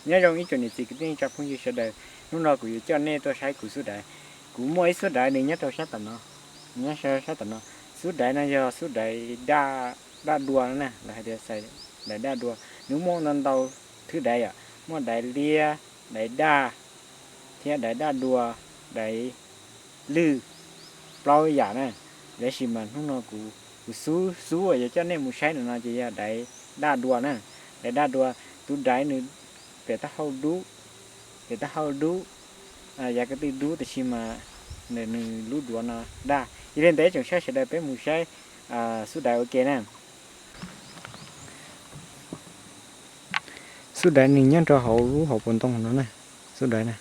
Nyob zoo ib tsoom niam txiv kwv tij neej tsa phooj ywg sawv daws, hnub no kuv yuav coj nej tuaj saib kuv xub daiv. Kuv muaj ib xub daiv nws nyob rau sab tom no, nyob sab tom no. Xub daiv no yog xub daiv daj, daj dua na, los hais tias xaws daiv daj dua. Nws muaj ntau ntau thwb daiv yom, muaj daiv liab, daiv daj, thiab daiv daj dua, daiv lwj, plaub yam na. Tab sis mas hnub no kuv, kuv xub, xub uas yuav coj nej mus saib no ces yog daiv daj dua na. Daiv daj dua, tus daiv nws pem taub hau dub, pem taub hau dub, yav ko tw dub, tab sis mas nws lub duav no daj. Yog li ntawd ib tsoom saib sawv daws peb mus saib xub daiv ua ke na. Xub daiv nws nyob rau hauv lub hauv paus ntoo no na, xub daiv na.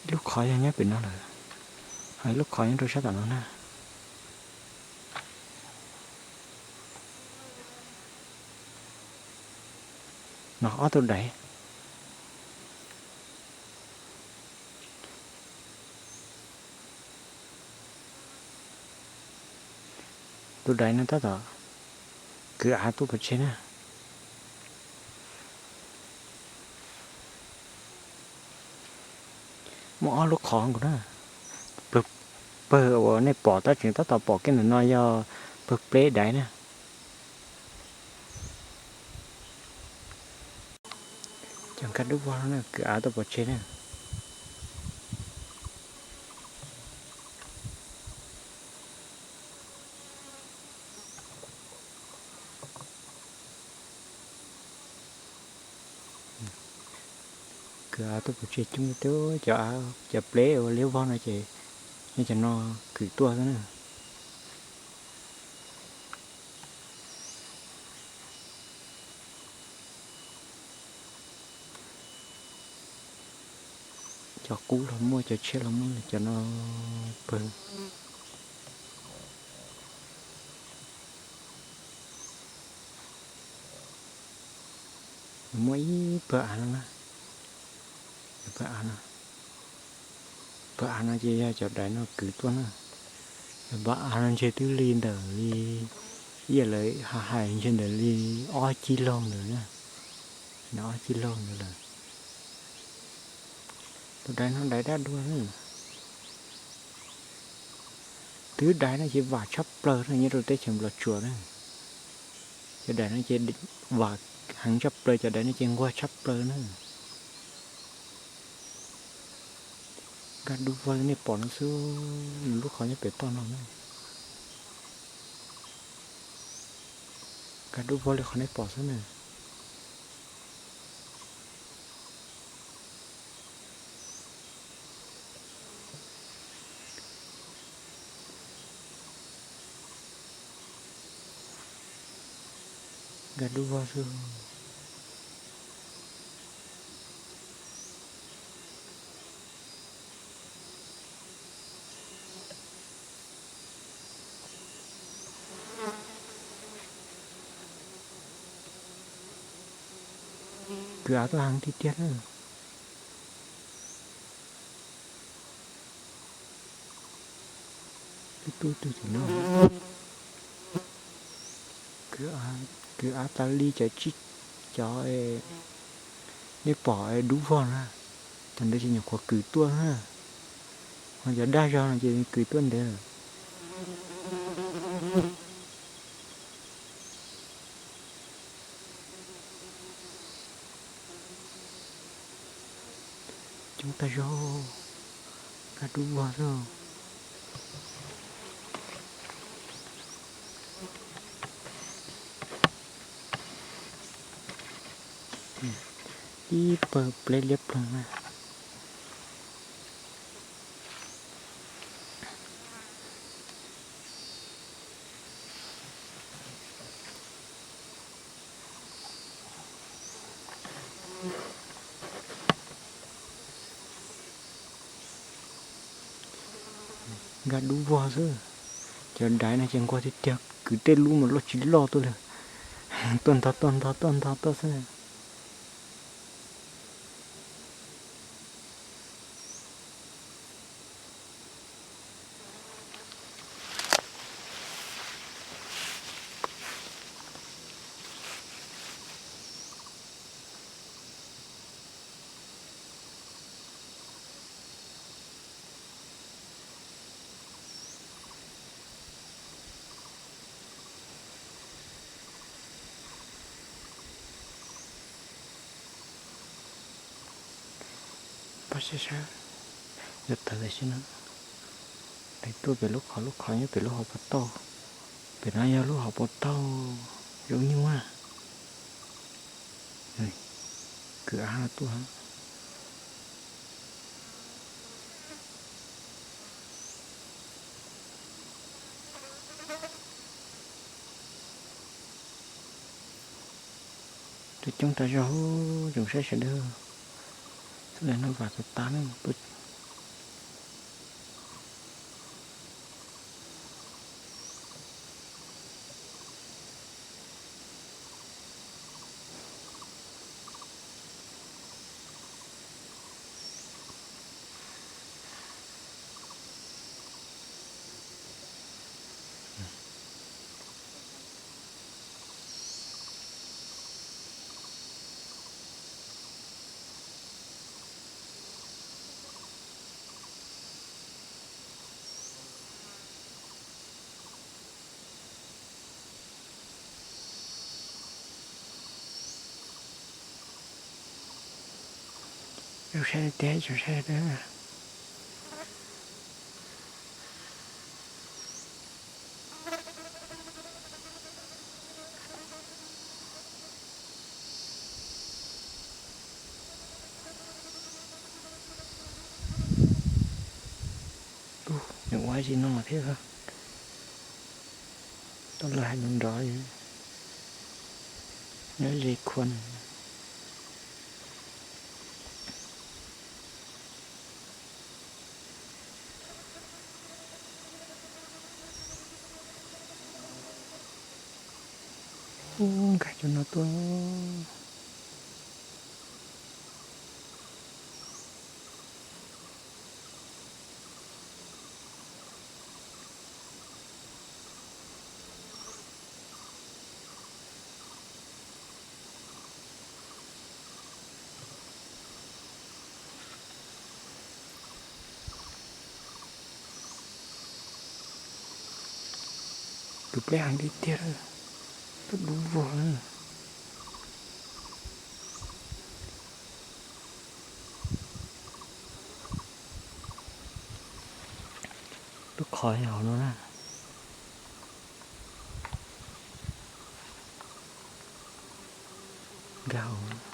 Ib lub qhov yog nyob pem no lawm, ho ib lub qhov nyob rau sab tom no na. No ob tug daiv. Tus daiv no tab tom kwv av tuaj pov tseg na. Muaj ob lub qhov nkaus na. Pawg, pawg uas nej pom tab tseem tab tom pom kiag ntawm no yog pawg pleb daiv na. Cov nkag dub vog no kwv av tuaj pov tseg na. Kwv av tuaj pov tseg coob tiag, cov av, cov pleb uas liab vog no ces yog cov no kwv tuaj xwb na. Cov qub los muaj, cov tshiab los muaj, cov no pawg. Muaj ib pawg av no na, pawg av no, pawg av no ces yog cov daiv no kwv tuaj na. Pawg av no ntshe twb li ntawm li, ib yam lawv hais ntshe ntawm li ob cib laug ntawd na, ob cib laug ntawd lawm. Tus daiv no daiv daj dua na. Twb daiv no ces vam tshaj plaws na, nyob rau teb chaws Nplog Tsuas na. Cov daiv no ces vam heev tshaj plaws, cov daiv no ces nquag tshaj plaws na. Nkag dub vog li nej pom no xwb, nws lub qhov nyob pem toj no na. Nkag dub vog li qhov nej pom xwb na. Nkag dub vog xwb. Kwv av tuaj heev tiag tiag na. Ib tug twg tim no. Kwv av tas li cov tsib, cov nej pom dub vog na, cov ntawd ces nyuam qhuav kwv tuaj na. Ho cov daj zog no ces kwv tuaj ntev lawm. Coob tag zog, nkag dub vog xwb. Ib pawg pleb liab ploog na. Nkag dub vog xwb. Cov daiv no ces nquag tiag tiag, kwv tej lub mas loj tsis loj tuaj li. Tuaj ntog tuaj ntog tuaj ntog tuaj xwb. Sab sab, yuav tawm tam sim no. Lawv tuaj pem lub qhov, lub qhov nyob pem lub hauv paus tauj. Pem no yog lub hauv paus tauj zoo nyuj a. Kwv av tuaj. Coob coob tas zog, tsoom saib sawv daws. Txhua no vam tus tas na. Zoo saib tiag, zoo saib tiag. Nws ua tsis noj thiab. Tau lawv hais nrov nrov, nyob ze khua na. Ub, nkag cov no tuaj. Tus pleb heev tiag tiag, tuaj dub vog. Lub qhov hauv no na. Nkag hauv.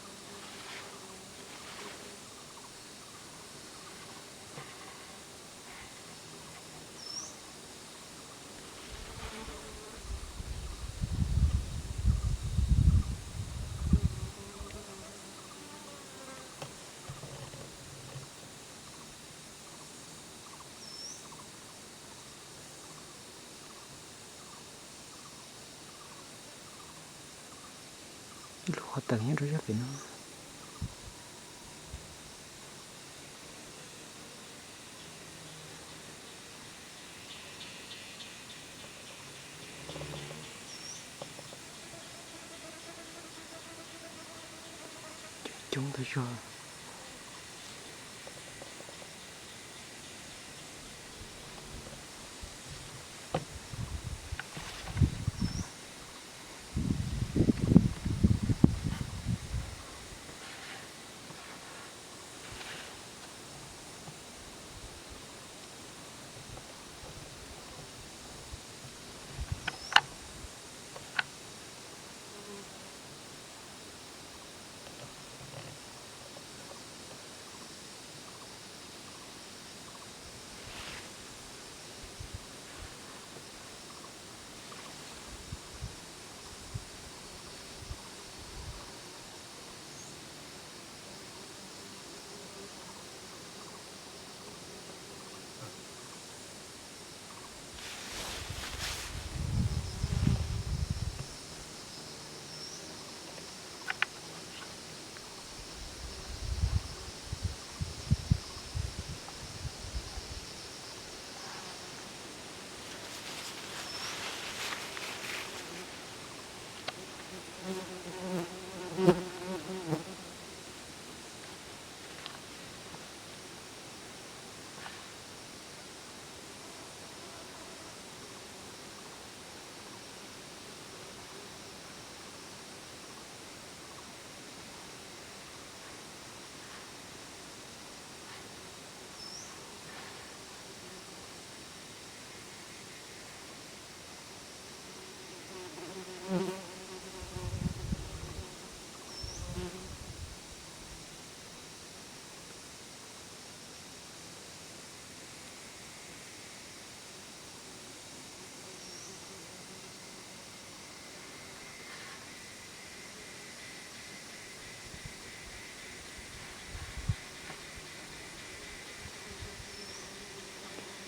Ib lub qhov tawm nyob rau zaj pem no. Coob tas zog.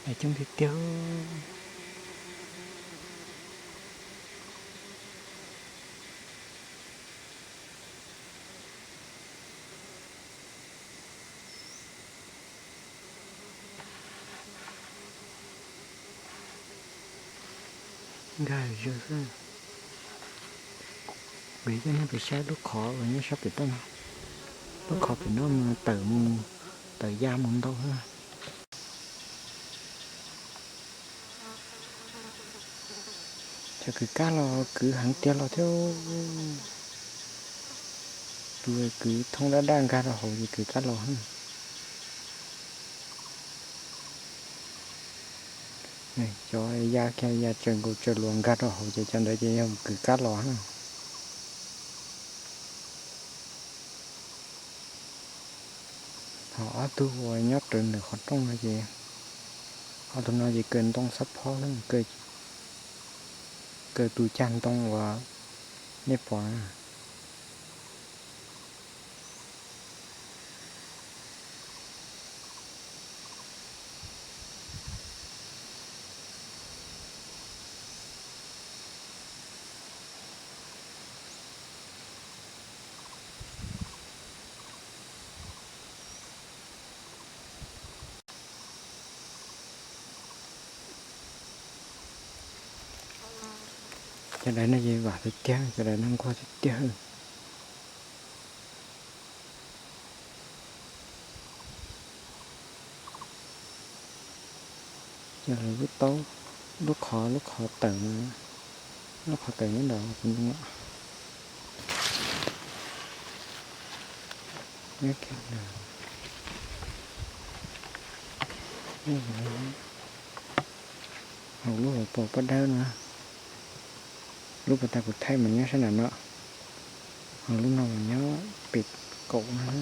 Coob tiag tiag. Nkag zog xwb. Kuv coj nej pem saib lub qhov uas nyob sab pem toj no. Lub qhov pem no mas tawm mus, tawm ya mus ntau xwb. Cov kwv kab los kwv heev tiag los thiab. Tus kwv thoob dab daj nkag rau hauv ces kwv kab los. Cov ya kiag ya tsaws nkaus tsaws luas nkag rau hauv ces cov ntawd ces yog kwv kab los. Ho ob tug uas nyob rawv ntawm qhov rooj no ces, ob tug no ces kaw ntoo xab phob, kaw tus cag ntoo uas nej pom na. Cov dais no ces vam tiag tiag, cov dais no nquag tiag tiag. Ces lub taub, lub qhov, lub qhov tawm, lub qhov tawm nyob ntawm kuv ntoo lawm. Hauv lub hauv paus paj dawb no, lub pas tas kuv thaij mas nyob sab nram no, ho lub no mas nyob pem kaum no,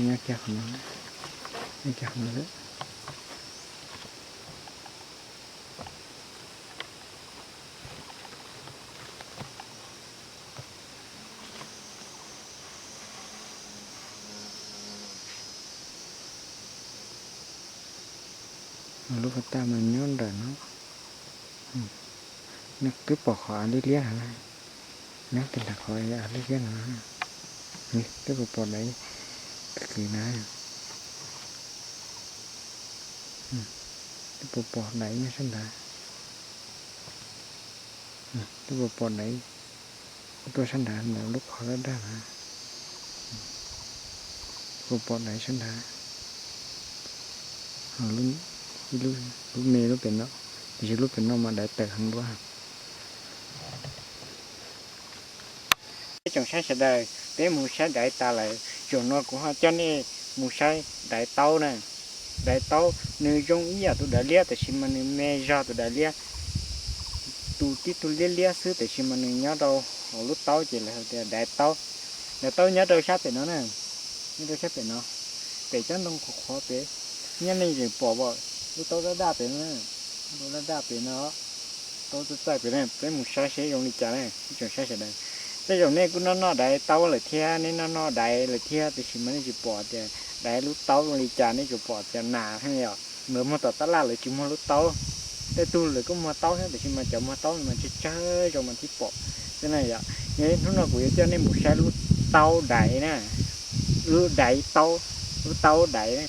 nyob kiag qhov no, nyob kiag qhov no xwb. Lub pas tas mas nyob nram no, twb pom qhov av liab liab no, nyob kiag nram qhov av liab liab no. Twb pom pom dais kwv kwv na, twb pom pom dais nyob sab nrad, twb pom pom dais tuaj sab nrad ntawm lub qhov daj daj na, twb pom pom dais sab nrad. Lub me lub pem no, tiam sis lub pem no mas dais tawm heev dua. Peb tsoom saib sawv daws, peb mus saib dais tas lawm, zaum no kuv ho coj nej mus saib dais taub na. Dais taub nws zoo ib yam tus dais liab tiam sis mas nws me zog tus dais liab. Tus tib tug liab liab xwb tiam sis mas nws nyob rau hauv lub taub ces lawv hais tias dais taub. Dais taub nyob rau sab pem no na, nyob rau sab pem no, pem cov ntoo qhuav qhuav pem, nyob nej tseem pom lub taub daj daj pem no, lub taub daj daj pem no, taub txaij txaij pem no, peb mus saib seb zoo li cas na, ib tsoom saib sawv daws. Tej zaum nej kuj noj noj dais taub lawm thiab, nej noj noj dais lawm thiab tiam sis mas nej tsis pom tias dais lub taub zoo li cas, nej tsuas pom tias nas thiab yom. Lawv muag tom tab laj lawv tsis muag lub taub. Tej tug lawv kuj muag taub thiab tiam sis mas cov muag taub mas tsawg tsawg zoo mas thiaj pom xwb na yom. Yog hnub no kuv yuav coj nej mus saib lub taub dais na, lub dais taub, lub taub dais na.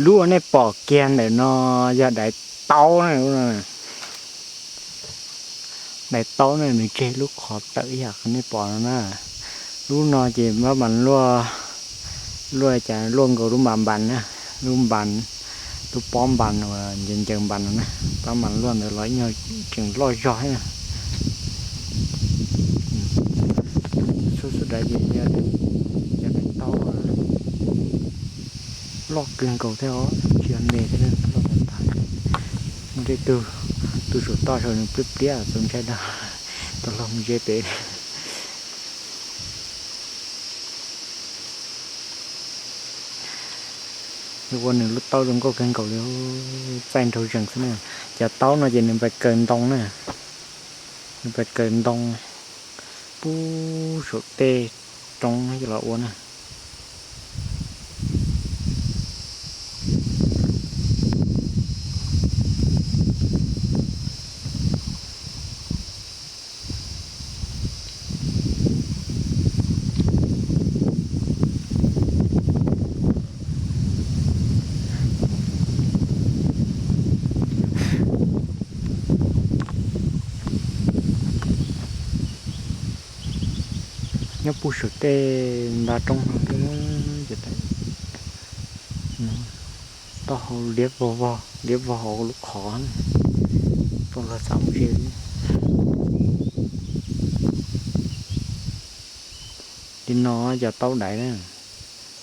Lub uas nej pom kiag ntawm no yog dais taub na. Dais taub na, nws tseg lub qhov tawm ib yam qhov nej pom no na. Lub no ces pab mas luaj, luaj cas luaj nkaus lub npas npas na, lub npas, lub pob npas uas ncaws ncaws npas no na, pab mas luaj ntawd los ib nyuag tseem loj zog thiab na. Xub xub dais ces yog dais taub loj kawg nkaus thiab os, tsis yog me thiab, loj tas tas. Muaj tej tug, tus saum toj saum nws pliab pliab txaus ntshai dag, tau los mus ze pem. Ua nws lub taub zoo nkauj kawg nkaus li, txaij nraug zees xwb na. Cov taub no ces nws npais kaws ntoo na, nws npais kaws ntoo pub saum tej roob coj los ua na. Nyob puag saum tej nta roob no thiab, taub hau liab vog vog, liab vog hauv lub qhov, tuaj luag txav mus ze li. Li no cov taub daiv na,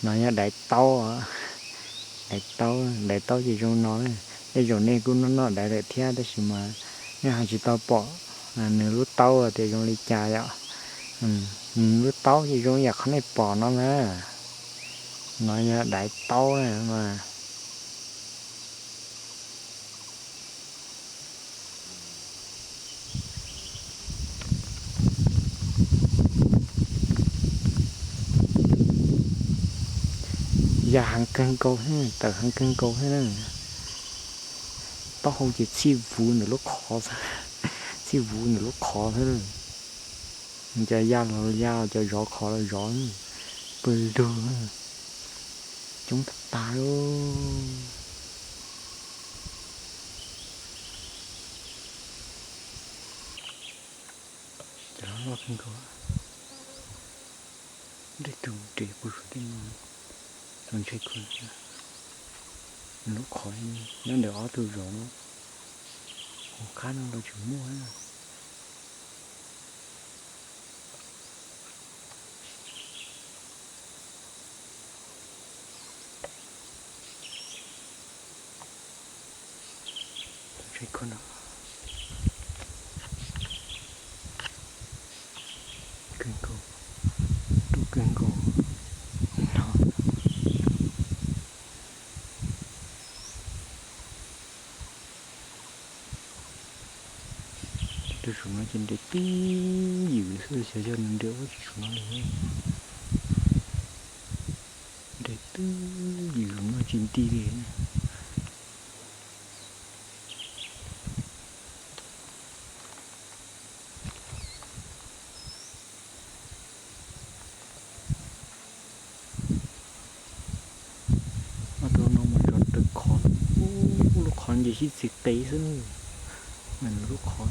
no yog daiv taub, daiv taub, daiv taub ces zoo no na. Tej zaum nej kuj noj noj daiv lawm thiab tab sis mas nej ho tsis tau pom nws lub taub tias zoo li cas yom. Nws lub taub ces zoo yam qhov nej pom no na. No yog daiv taub na mas. Ya heev kawg nkaus thiab, tawm heev kawg nkaus thiab na. Taub hau ces txhij vuv ntawm lub qhov, txhij vuv ntawm lub qhov xwb. Cov ya los ya, cov zov qhov los zov, pw lug, coob tag tag li. Cov loj kawg nkaus, tej tug nres puag saum tej no, txaus ntshai kawg. Nws lub qhov nyob ntawm ob tug zov no, hauv qab no los tseem muaj. Txaus ntshai kawg no. Kawg nkaus, dub kawg nkaus no. Tej tug saum no ces nres twb ywm xwb, xyov yog nws nres ua tsis saum no li. Nres twb ywm no tsis nti li. Ob tug no mus zov raws qhov, lub qhov ces sib txiv qev xwb, lub qhov.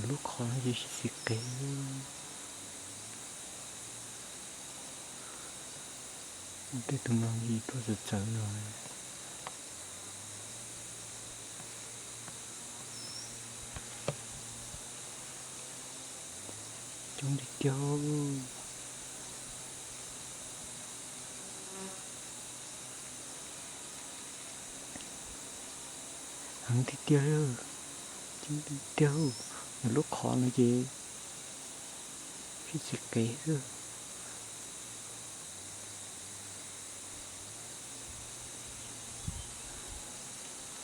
Lub qhov ces sib txiv qev. Tej tus no ces tuaj txawv txawv no. Coob tiag tiag. Heev tiag tiag li, coob tiag tiag. Nws lub qhov no ces sib txiv qev xwb.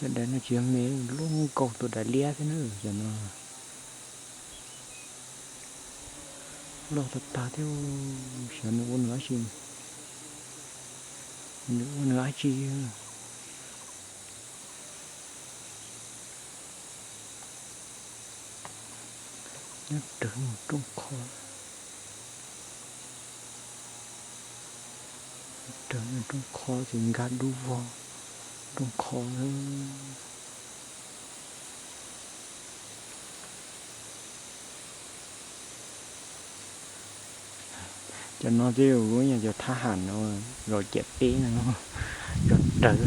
Cov daiv no tsis yog me, loj nkaus tus daiv liab thiab na, cov no loj tag tag thiab, xyov nws ua nws dab tsi, nws ua nws dab tsi. Nyob raws rooj qhov, raws rooj qhov ces nkag dub vog rooj qhov. Cov no twb yog cov thab ham no zov ciam teb no, zov raws.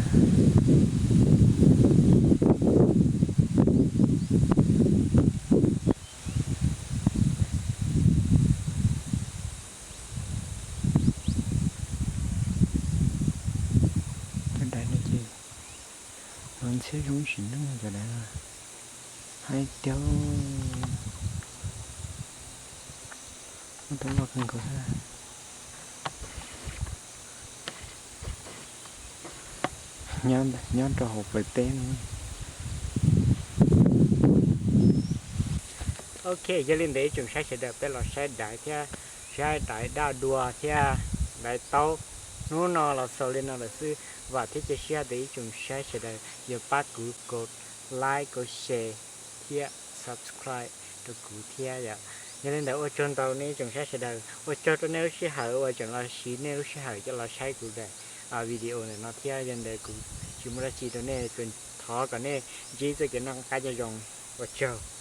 Cov daiv no ces los ntxhiab zoo ib sim neej cov daiv no. Haib tiag. Muaj tus loj kawg nkaus thiab. Nyob rau hauv plawv teb no. Ok, yog li ntawd ib tsoom saib sawv daws, peb los saib daiv thiab, saib daiv daj dua thiab daiv taub. Hnub no los xaus li no lawm xwb, vam thiab cia siab tias ib tsoom saib sawv daws yuav pab kuv like, share thiab subscribe rau kuv thiab yom. Yog li ntawd ua tsaug ntau nej ib tsoom saib sawv daws, ua tsaug rau nej lub sij hawm uas tseem los siv nej lub sij hawm coj los saib kuv daim video ntawm no thiab. Yog li ntawd kuv Tsis muaj dab tsi rau nej, tsuas thov kom nej ntsib txoj kev noj qab nyob zoo. Ua tsaug.